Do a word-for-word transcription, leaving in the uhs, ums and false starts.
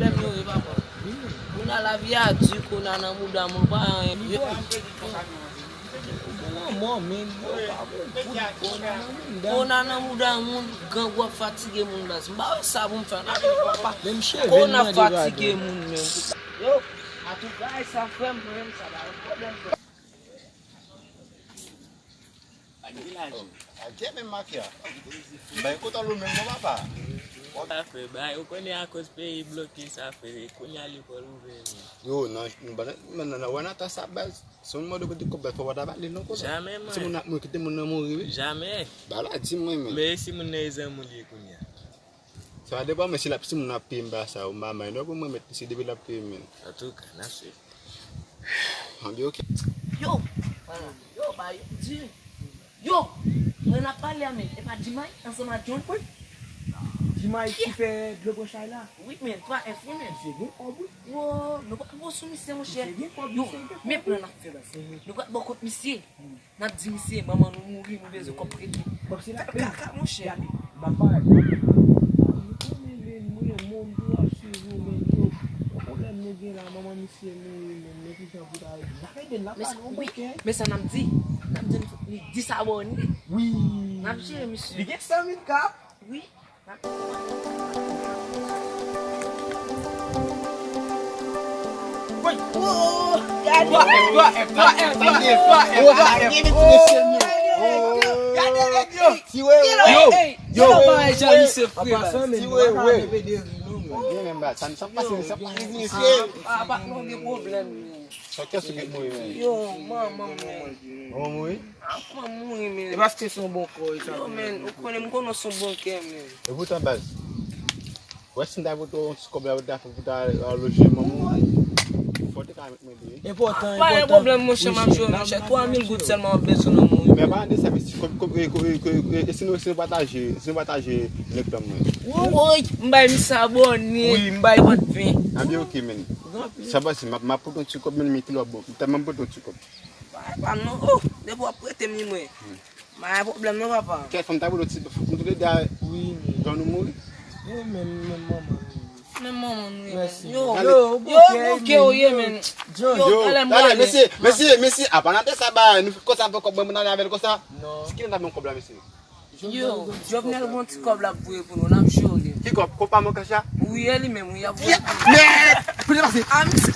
Pwoblèm yo ye, papa. Kounye a lavi a di, kounye a nan mouda moun, pa anyen. Yo, ou bon manman, men yo pa bon kout kounye a nan mouda. Kounye a nan mouda moun, grangou ap fatige moun baz. M pa wè sa pou m fè. N ap papa. Kounye a ap fatige moun menm. Yo, atouka, e sa frè m, mwen menm sa pa yon pwoblèm, frè. Ak vilaj yo. Ak kè menm mafya. Bay kote w menm non papa. Sa fè bay, ou konnen akoz peyi bloke sa fè, kounye a lekòl ouvè menm. Yo, nan, nan, nan, nan, nan, nan, nan, sa baz. Si yon moun mande kote kòb la, fò w pa ta pale non konsa. Jamè, mwen. Si moun ap mouri, kite moun nan mouri, wi. Jamè. Ba la, di mwen, men. Men si moun nan e zanmi w li ye kounye a. Sa va depann, men si l ap, si moun ap peye m pa sa, ou manman, non, pou mwen met, se depi l ap peye m, men. Antouka, n ap swiv. An byen, oke. Yo, yo, ba yo, di. Yo, mwen ap pale a, men, e pa Dimay, ansanm ak John, wi. Dimay ki fè dlo bwòchay la? Wi, men, twa F, wi, men. Misye gen kòb, wi. Wo, nou pa gwo sou misye, monchè. Misye gen kòb, yo, misye gen kòb, men plan n ap fè, baz. Nou pa bò kont misye. N ap di misye, manman nou mouri, nou bezwen kòb prete. Kòb se la pèm. Kaka, monchè. Gade, m ap bay. Mwen konnen, men, mwen, mwen, mwen ap swiv ou, men, yo. Yon pwoblèm nou gen la, manman misye mouri, men, men kijan pou ta regle? N ap ede l, n ap bay nou bouke. Men sa n ap di, n ap di li disabòne. Wi. N ap jere misye. Li gen san mil K. Wi. Woy! Woy! Gade! Twa F, twa F, twa F, twa F, twa F, twa F. Gade nèg yo! Yo! Yo! Yo, pa jan misye fre la. Ti we, we. Gen menm ba, sa, sa pase, sa pase, mesye. Ah, pa, non, gen pwoblèm. Sa kès ou gen mouri menm? Yo, manman mwen. Manman mouri? Ah, manman mouri, men. E paske se yon bon kò, e sa. Yo, men, ou konnen, m konnen se yon bon kè, men. E poutan, baz, wè si m ta vote yon ti kòb la, pou ta, pou ta, euh, loje manman ou, fò te ka met mwen li. Enpòtan, enpòtan. Pa gen pwoblèm, monchè, m ap jwe, monchè. Twa mil goud sèlman m ap bezwen nan mwen. Men pa de sa, men si kòb, kòb, e, e, e, e, e, e, si nou, si nou pataje, si nou pataje nèg tan mwen. Woy, m bay misye abòne. Wi, m bay. Wi. An byen, oke, men. Sa pase, m ap, m ap pote yon ti kòb, men, men ki lò bon. M tèlman pote yon ti kòb. Pa, pa non. Oh, depi w ap prete m li mwen. Pa gen pwoblèm non, papa. Kèt fanm ta boule ti, m tou lede a. Wi, men. Jan nou mouri. Yo, men, men manman nou. Men manman nou ye, men. Mèsi. Yo, yo, yo, bouke, yo, bouke, men, yo, men. Yo, talè m prale. Mesye, mesye, mesye, apa n ap fè sa ba, nou konsa fè kòb mwen, mwen ale avè l konsa. Non. Ki nan ta ban kòb la, mesye? Yo, Jovenel gon ti kòb l ap voye pou nou, n ap jere. Ki kòb? Kòb pa mwen kach la? Wi, e li menm, wi, y ap voye pou nou. Mèd! Kote pase? A, misye.